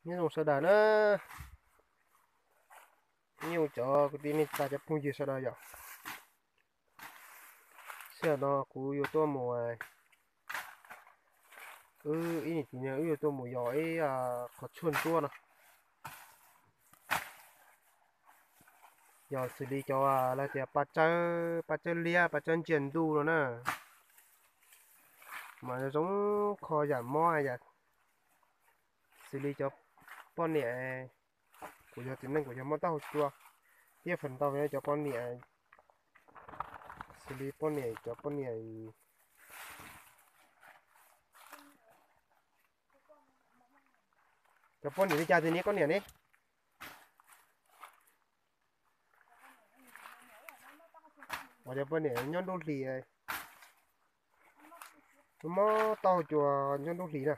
Nyob zoo sawv daws na, nyob zoo cov kwv tij neej tsa cov phooj ywg sawv daws yom. Sij hawm no kuv yuav tuaj mus, wb ib niam txiv wb yuav tuaj mus yos ib qhov tshuaj ntsuab no, yog xws li cov lawv tias paj tsawb, paj tsawb liab, paj tsawb ntsia ntuj no na. Mas zoo kho yam mob yam xws li cov poj niam, kuv yog txiv neej kuv yog mob taub hau cua, thiab feem ntau cov poj niam, xws li poj niam, cov poj niam, cov poj niam li cas tiag ne koj niam ne? Cov poj niam nyob nruab hlis, mob taub hau cua nyob nruab hlis na.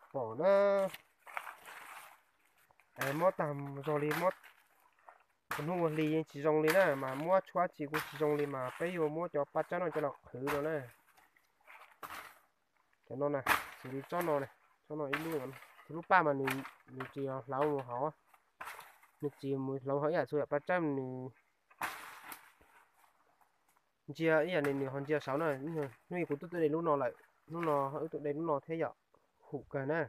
Pom na, mob tag zog li, mob hnub ua hli yeej tsis zoo li na, mas muab tshuaj tsis kuj tsis zoo li, mas peb yuav muab cov paj tsawb no coj los qhwv no na. Cov no na, xws li tsob no, tsob no ib lub, tus lub paj mas nws tsis hlawv mus hauv, nws tsis mus hlawv hauv ib yam xu yam paj tsawb nws ntsia ib yam li nws ho ntsia saud na. Hnub ib kuv twb tuaj de lub no lawm, hnub no wb tuaj de lub no thiab yom, hum kawg na.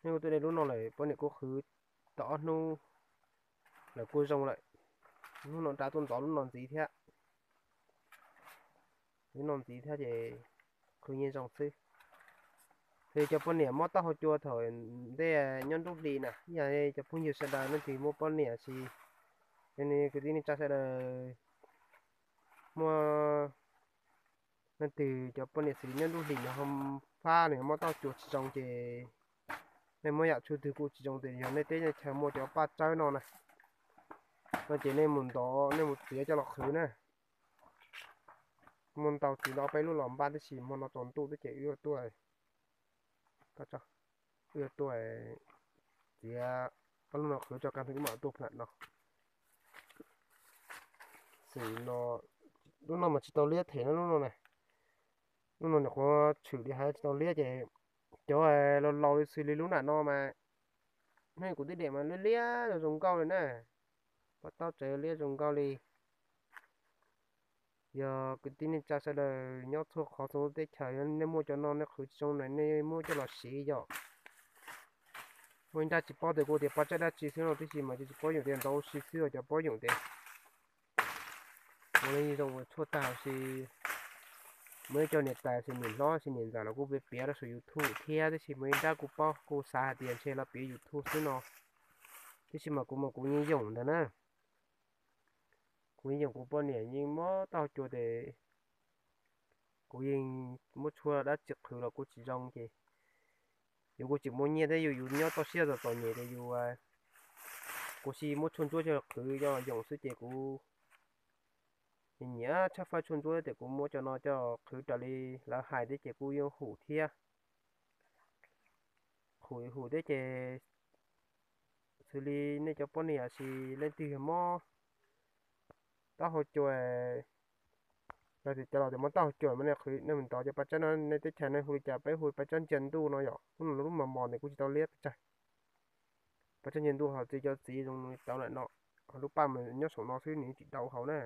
Hnub kuv tuaj de lub no lawm poj niam kuj qhwv tau ob hnub lawm kuj zoo lawm. Hnub no rov tuaj ntov lub no ntxiv thiab, lub no ntxiv thiab ces qhwv yeej zoo xwb. Ces cov poj niam mob taub hau cua thaum ntej nyob nruab hlis na, yog cov phooj ywg sawv daws leej twg muaj poj niam los sis kwv tij neej tsa sawv daws muaj leej twg cov poj niam xws li nyob nruab hlis no ho fab nws mob taub hau cua tsis zoo ces nej muab yam tshuaj twg kuj tsis zoo, ces yog nej teb nej chaws muaj cov paj tsawb no na, no ces nej mus ntov, nej mus txiav coj los qhwv na. Muaj ntau txiv ntau peb lub los npaj tib si, hmo no tsaus ntuj twb ces wb yuav tuaj, wb yuav tuaj txiav ob lub no qhwv tso, kaj ntug wb mam tuaj plam no. Xws li no, lub no mas tsis tau liab them na lub no na. Lub no nyuam qhuav tshwm li hais tsis tau liab ces cov laus laus li xws li lub nram no mas, hnub kuv twb de mas liab liab zoo zoo nkauj li na. Paj taub tsev liab zoo nkauj li. Yog kwv tij neej tsa sawv daws nyob txhua qhov txhua lub teb chaws, yog nej muaj cov no nej qhwv tsis zoo na nej muab coj los siv yom. Muaj ib nrab tsis paub tias kuv tias paj tsawb dab tsi xwb no, tib si mas tsis paub yoom tias ntov ua si xwb, cov paub yoom tias ua li zoo ua tshuaj tag ua si. Muaj ib co niam tais sis niam hlob sis niam ntxawm los kuj piav piav rau saum YouTube thiab, tab sis muaj ib nrab kuv paub kuv xav hais tias ntshe los piav YouTube xwb no. Tab sis mas kuv mas kuv yeej yoom ntawd na. Kuv yeej yoom kuv poj niam yeej mob taub hau cua ces kuv yeej muab tshuaj dab tsi qhwv los kuj tsis zoo ces yus kuj tsis muaj nyiaj thiab, yus yus nyob toj siab txom txom nyem ces yus kuv sis muab tshuaj ntsuab coj qhwv coj yoom xwb ces kuv nyiam tshaj faib tshuaj ntsuab ces kuv muab cov no coj qhwv raws li lawv hais thiab ces kuj yeej hum thiab. Hum hum thiab ces xws li nej cov poj niam los sis leej twg yog mob taub hau cua no, cov laus tias mob taub hau cua mas nej qhwv nej mus ntov cov paj tsawb no, nej teb chaws nej hu li cas, peb hu paj tsawb ntsia ntuj no yom. Lub no lub mos mos ntawd kuj tsis tau liab pes tsawg. Paj tsawb ntsia ntuj ho txiv cov txiv zoo tau lawm no, ho lub paj mas nyob saum no xwb nws tsis tau hauv na.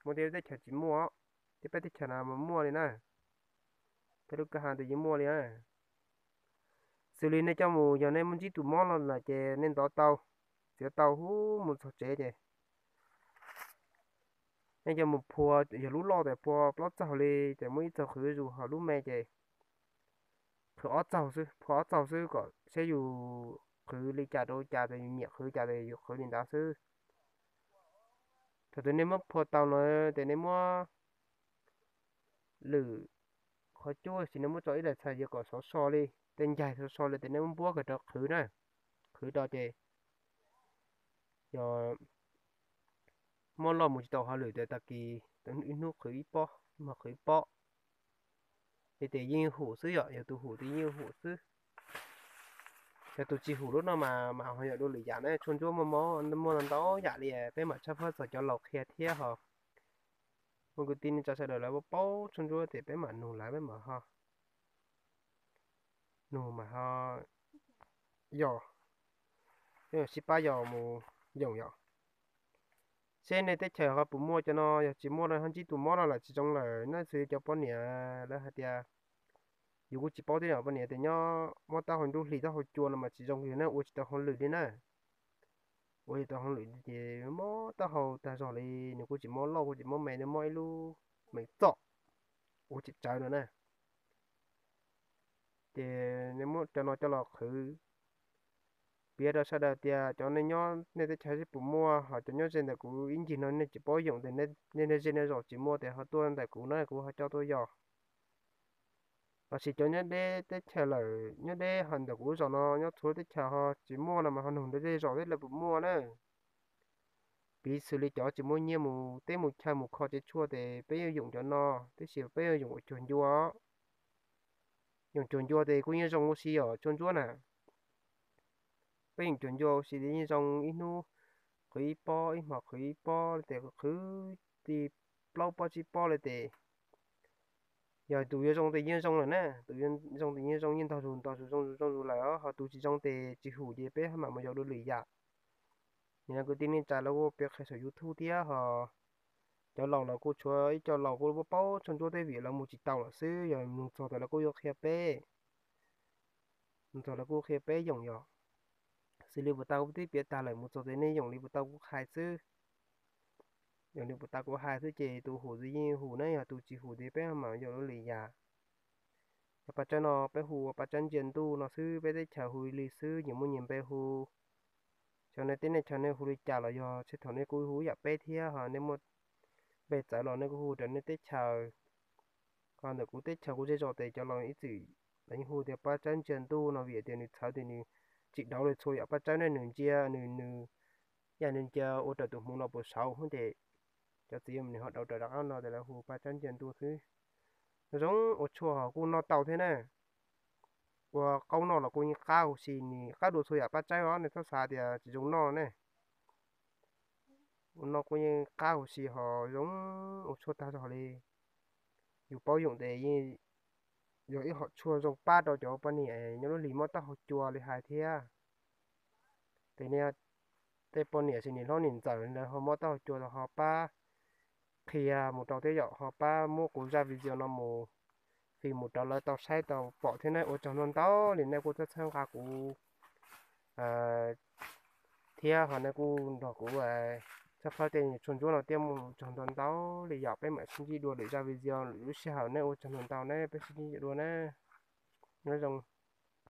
Muaj tej teb chaws tsis muaj, thiab peb teb chaws no mas muaj li na. Peb lub kwj ha ntawd yeej muaj li na. Xws li nej coj mus, yog nej muaj ntsib tus mob no lawm ces nej ntov tau, txiav tau hub mus txog tsev ces nej coj mus phua, yog lub loj ces phua plaub txaug li ces muab ib txaug qhwv zus, ho lub me ces qhwv ob txaug xwb, phua ob txaug xwb kom saib yus qhwv li cas rau cas, ces yus nyiam qhwv cas ces yus qhwv li ntawd xwb. Thaum twg nej muab phua tau no ces nej muab lwm qhov cub, sis nej muab tso ib daim txhais yog kom sov so li, tej ncaig sov so li ces nej muab npuab kom rau qhwv na. Qhwv rau ces yog muab loj mus tsis tau hauj lwm ces tag kis ib hnub qhwv ib pob, ib hmo qhwv ib pob. Ces yeej hum xwb yom, yog tus hum ces yeej hum xwb. Yog tus tsis hum lub no mas mas ho yog dua lwm yam na. Tshuaj ntsuab muaj mob muaj ntau yam li, peb mam tshawb fawb txog cov laus qhia thiab ho. Muaj kwv tij neej tsa sawv daws lawv paub tshuaj ntsuab ces peb mam nug lawv peb mam ho. nug mas ho yog, sib pab yog mus yoom yom. Seb nej teb chaws ho puas muaj cov no, yog tsis muaj no ho ntsib tus mob no lawm tsis zoo lawm na. Xws li cov poj niam lawv hais tias, yus kuj tsis paub thiab, poj niam tias nyob mob taub hau nruab hlis taub hau cua no mas tsis zoo li na, ua tsis tau hauj lwm li na. Ua tsis tau hauj lwm ces mob taub hau tag zog li, nws kuj tsis mob loj kuj tsis mob me, nws mob ib lub meem txom, ua tsis tsawv no na. Ces nej muab cov no coj los qhwv, piav rau sawv daws tias cov nej nyob nej teb chaws seb puas muaj, ho cov nyob ze ntawm kuv ib ncig no nej tsis paub yoom tes nej ze nej zos tsis muaj tes ho tuaj ntawm kuv na, kuv ho coj tuaj yog. Lossis cov nyob deb teb chaws lawm, nyob deb ho ntawm kuv zos no nyob txhua teb chaws ho tsis muaj no mas ho nug ntawm zej zos thiab lawv puas muaj na. Piv xws li cov tsis muaj nyiaj mus teb mus chaw mus kho tsev tshuaj tes peb yuav yoom cov no, tab sis peb yuav yoom ua cuag ncua. Yoom cuag ncua tes kuj yeej zoo ua si yom, tshuaj ntsuab na. Peb yoom cuag ncua ua si tes yeej zoo, ib hnub qhwv ib pob, ib hmos qhwv ib pob li tes qhwv ti plaub pob tsib pob li tes, yog tus yuav zoo tes yeej zoo lawm na, tus zoo tes yeej zoo, yeej ntog zus ntog zus zoo zus zoo zus lawm, ho tus tsis zoo tes tsis hum ces peb ho mam mus yog dua lwm yam. Nim no kwv tij neej tsa lawv kuj piav qhia saum YouTube thiab ho cov laus los kuj tshuav ib co laus kuj paub tshuaj ntsuab thiab vim lawv mus tsis tau lawm xwb, yog mus txog tas lawv kuj yuav qhia peb, mus txog lawv kuj qhia peb yoom yom. Xws li puas tau kuv twb piav tag lawm, mus txog tes nej yoom li puas tau kuv hais xwb. Yoom li puas tau kuv hais xwb ces tus hum tes yeej hum na, yog tus tsis hum tes peb mam yog dua lwm yam. Cov paj tsawb no peb hu ua paj tsawb ntsia ntuj no xwb, peb teb chaws hu li xwb, nyias muaj nyias npe hu. Cov nej teb nej chaws nej hu li cas los yog tseg thaum nej kuj hu ib yam peb thiab ho nej muaj npe txawv los nej kuj hu raws nej teb chaws. Ho ntawm kuv teb chaws kuv zej zos tes cov laus ib txwm lawv yeej hu tias paj tsawb ntsia ntuj no vim tias nws txhawv tias nws tsim dauv li txhua yam paj tsawb ne, nws ntsia nws nws, yam nws ntsia ua raws tus hmoov no puas saud ces cov txiv nws ho dauv raws rov qab no tes lawv hu paj tsawb ntsia ntuj xwb. Zoo ua tshuaj ho kuj noj tau thiab na. Ua qaub noj los kuj yeej qab huv si, nws qab dua txhua yam paj tsawb os, nej txhob xav tias tsis zoo noj ne. Ua noj kuj yeej qab huv si ho zoo ua tshuaj tag zog li. Yus paub yoom tes yeej yog ib hom tshuaj zoo pab rau cov poj niam nyob lub hlis mob taub hau cua li hais thiab. Ces nej tej poj niam sis niam hlob niam ntxawm lawv ho mob taub hau cua los ho pab qhia mus rau thiab yom, ho pab muab kuv zaj video no mus fij mus rau lawv tau saib tau pom thiab na. Ua tsaug ntau ntau li nej kuj txhawb nqa kuv thiab ho nej kuj nrog kuv txhawb qhawb tej tshuaj ntsuab no thiab, mus tsaug ntau ntau li yom. Peb mam sib ntsib dua lwm zaj video lwm lub sij hawm ne, ua tsaug ntau ntau ne, peb sib ntsib dua na. Nyob zoo.